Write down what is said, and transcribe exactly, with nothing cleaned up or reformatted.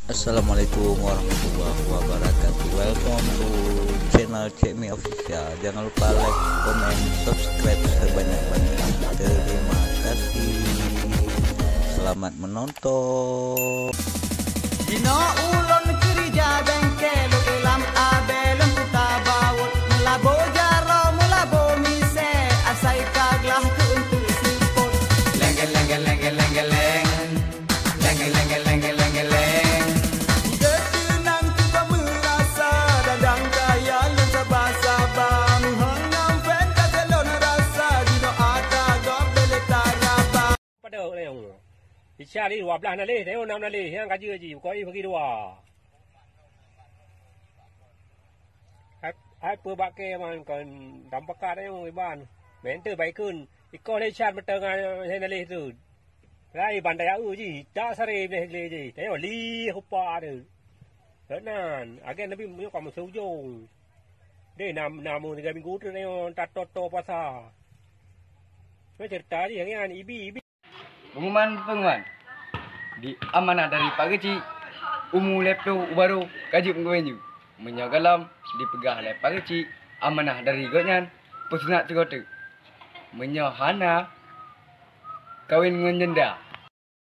Assalamualaikum warahmatullahi wabarakatuh. Welcome to channel Cek Mi Official. Jangan lupa like, komen, subscribe sebanyak-banyak. Terima kasih. Selamat menonton. Jinoe ulôn keurija bengke lôn ilam abée lôn kuta bawot, meulabo jaroe meulabo misée, asai ka glah keu eunteuk sipot. Leng geleng geleng geleng geleng. Leng geleng geleng geleng geleng. Geuteunang cuba meurasa, dadang kaya lôn saba-saba. Meuhong ngon pen ka lôn rasa, jinoe ata gob bele taraba. Padahai nyang Ica di dua belas nalih, tayong enam nalih, nyang ka jeuet jih, bukon ih bagi dua. Hai, hai peubak kée man kon dampaka tayong iban. Meunteuh baikon, ikoh lé Ica meuteunga hai nalih tu. Lai ban daya eu jih, dak sare beh lé jih. Tayong lih kupa tu. Keunan, agen Nabi meunyoe ka meuseujong. Deh nam, namu tiga minggu tu tayong tato-to puasa. Meucerita jih nyan, ibi, ibi. Pengumuman, pengumuman. Di amanah dari Pak Geuchik, umu lhèe ploh u barô ka jeuet meugeuen ju. Meunyoe gohlom dipeugah lé Pak Geuchik amanah dari gobnyan, peusunat sigoe teuk. Meunyoe hana, kawén ngon janda.